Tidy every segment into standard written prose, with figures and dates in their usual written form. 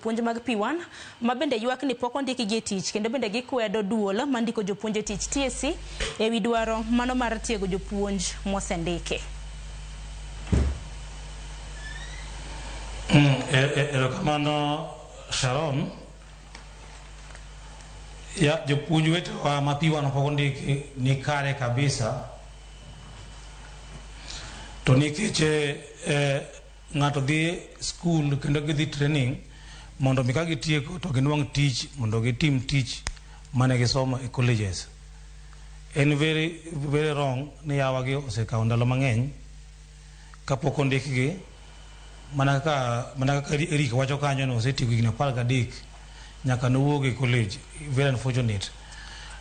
jopuonj mag P1 ma bende ywak ni pok ondikgi e tich kendo bende gikwedo duol mandiko jopuonj e tich TSC ewi dwaro mano mar tiego jopuonj mosendiki. Erokamano Sharon. Ya jopuonj wetewa ma P1 pok ondiki ni kare kabisa. To nikech ng'ato dhi school kendo gidhi training mondo mi ka gitieko to ginwang' tich mondo gitim tich mane gisomo e colleges. En very, very wrong ni yawa gi osekawo ndalo mang'eny kapok ondikgi mana kaka Eric wacho kanyo ni osetieko higni 13 nyaka nowuog e college. Very unfortunate.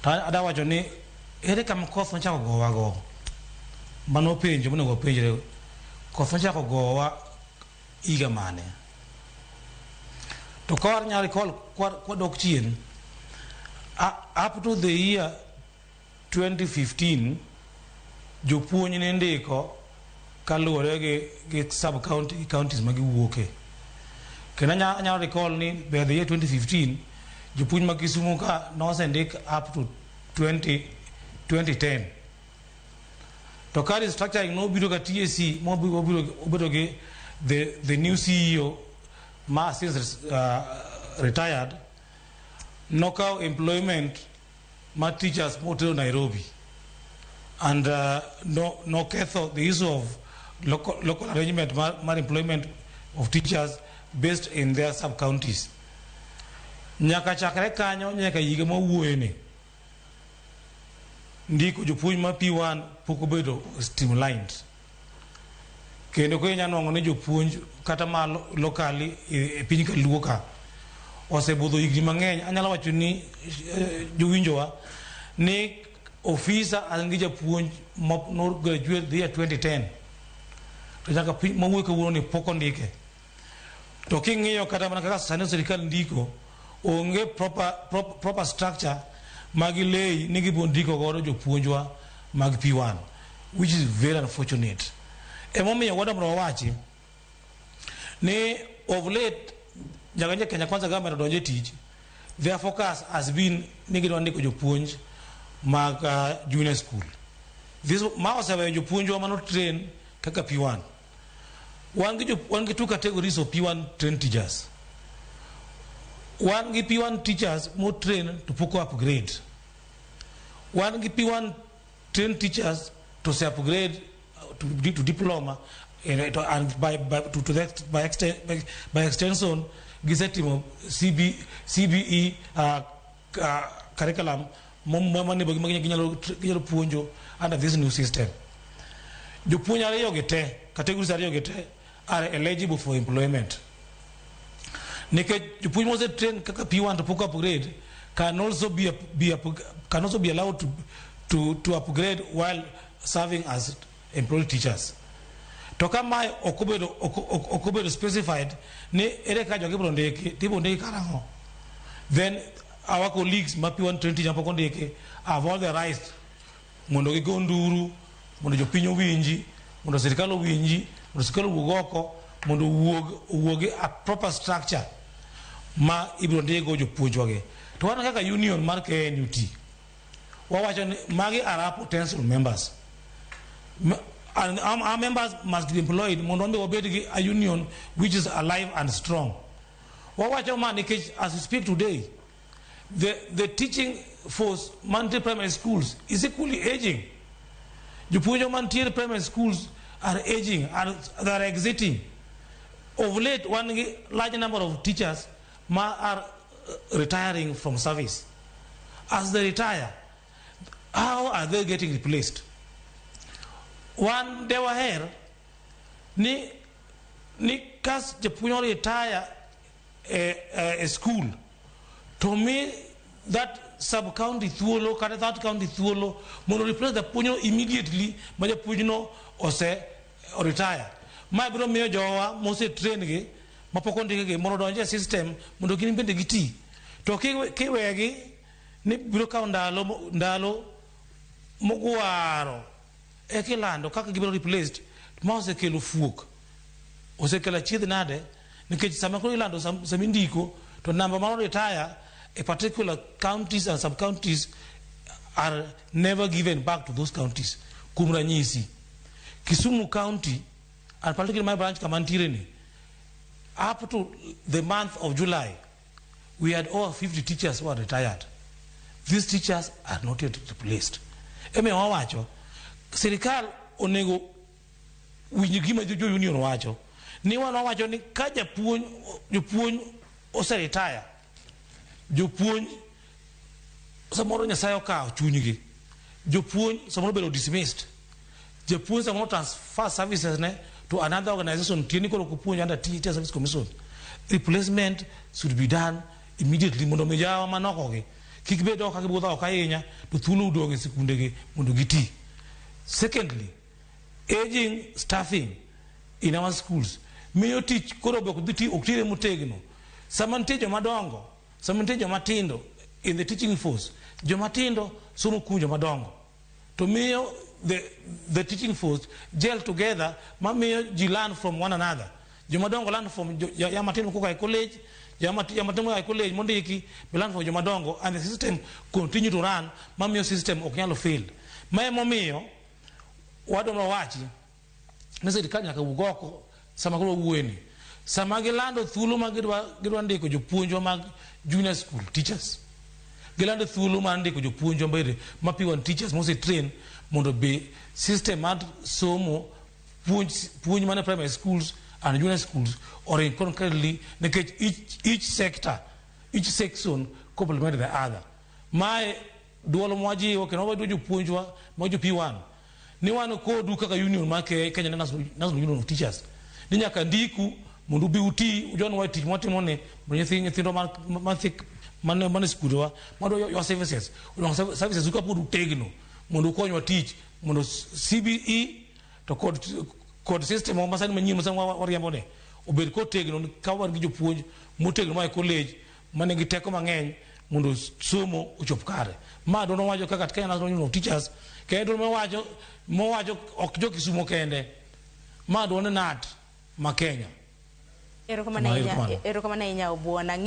To adwa wacho ni ere kama koth nochako gowa go? Mano penjo monego wapenjre. Koth nochako gowa higa mane? To ka wanyalo recall kwadok chien up to the year 2015 jopuonj ne ndiko kaluwore gi sub county gi counties ma giwuoke. Kendo anyalo recall ni by the year 2015 jopuonj ma Kisumu ka nosendik up to 2010. To ka restructuring nobiro ka TSC mobiro obedo gi the new CEO ma since retired nokawo employment ma teachers motero Nairobi and no noketho the issue of local arrangement mar employment of teachers based in their sub counties. Nyaka chakre kanyo nyaka higa mawuoye ni ndiko jopuonj ma P1 pok obedo streamlined. Kendo koro inyalo nwang'o ni jopuonj kata ma locally e piny kaluo ka osebudho higni mang'eny. Anyalo wacho ni jowinjowa ni ofisa an gi japuonj no graduate the year 2010 to nyaka piny mawuoyo kawuono ni pok ondike. To king'iyo kata mana kaka sani sirikal ndiko onge proper structure ma gilei ni gibiro ndiko godo jopuonjwa mag P1, which is very unfortunate. Emomiyo wadwa mondo wawachi ni of late nyaka nje Kenya Kwanza government odonjo e tich, their focus has been ni gidwa ndiko jopuonj mag junior school. This ma oseweyo jopuonjwa mano train kaka P1. Wan gi two categories of P1 trained teachers. Wan gi P1 teachers mo train to pok upgrade. Wan gi P1 trained teachers to say upgrade to diploma and by, to that, by, exten, by, by extension gisetimo CBE curriculum mane ginyalo puonjo under this new system. Jopuonj ariyo gi te, categories ariyo gi te are eligible for employment. Nikech jopuonj mose train kaka P1 to pok upgrade can also be allowed to upgrade while serving as employed teachers. To ka mae ok obedo specified ni ere kaka jogi ibiro ndiki, to ibiro ndiki karang'o? Then our colleagues ma P1 trained teacher pok ondiki have all the rights mondo gigo nduru, mondo jopiny owinji, mondo sirikal owinji, mondo sirikal owuog oko, mondo owuog a proper structure ma ibiro ndikgo jopuonjwa gi. To wan kaka union mar KNUT, wawacho ni magi are our potential members. And our members must be employed mondo wambe wabed gi a union which is alive and strong. Wawacho ma nikech as we speak today, the teaching force mantie primary schools is equally aging. Jopuonj mantie primary schools are aging, they are exiting. Of late, wan gi large number of teachers ma are retiring from service. As they retire, how are they getting replaced? Wan dewaher ni kas japuonj retire e school to mi that sub county thuolo kata that county thuolo mondo replace japuonjno immediately ma japuonjno ose retire. Ma biro miyo jowa mose train gi mapok ondikgi mondo odonj e system mondo gin bende giti. To kiwegi ni biro kawo ndalo mogwaro eka ilando kaka gibiro replaced, ma osekelo fuok, osekelo achiedh nade. Nikech sama koro ilando sama indiko to namba mar retire e particular counties and sub counties are never given back to those counties. Kuom ranyisi, Kisumu County and particularly my branch kama ntiere ni, up to the month of July, we had over 50 teachers who are retired. These teachers are not yet replaced. Eme wawacho, sirikal onego winj gima jo union wacho. Ni wan wawacho ni ka japuonj, jopuonj ose retire, jopuonj samoro Nyasaye okawo chunygi, jopuonj samoro bedo dismissed, japuonj samoro transfer services ne to another organization, tieni koro ok opuonj under Teacher Service Commission. Replacement should be done immediately mondo mi jawa manoko gi kik bed oko ka gibudho oko ahinya to thuolo odong' e sikundegi mondo giti. Secondly, aging staffing in our schools miyo tich koro be ok dhi ti, ok tire motegno. Sama nitie joma dongo, sama nitie joma tindo in the teaching force, joma tindo somo kuom joma dongo to miyo the teaching force gel together, mamiyo ji learn from one another. Joma dongo learn from ya matindo koka e college, ya matindo koka e college mondiki be learn from joma dongo, and the system continue to run, mamiyo system ok nyal fail. Ma emomiyo wadwa wachi ni sirikal nyaka wuog oko sama koro wawuoyeni, sama gilando thuolo ma gidwa ndiko jopuonjwa mag junior school teachers, gilando thuolo mar ndiko jopuonjwa bende ma P1 teachers mose train mondo be system mar somo puonj, puonj mane primary schools and junior schools oring concurrently, nikech each sector, each section complement the other. Mae duolo mwajiwo kendo waduo jopuonjwa ma jo P1 ni wan kodu kaka union mar Kenya National Union of Teachers ni nyaka ndiku mondo ubi uti ujoin tich mwatimo ni mondo nyithindwa mane skundewa madwa your services odong services kapod utegno mondo ukonywa tich mondo CBE to kod system masani manyien masani wariembo ni obed kotegno ka wan gi jopuonj motegno ma e college manigi teko mang'eny mondo somo ochop kare. Ma duond wacho kaka Kenya National Union of Teachers, kendo duond mowacho mowacho ok jo Kisumo kende, ma duond KNUT ma Kenya. Erokamano ahinya, erokamano ahinya, Obwona.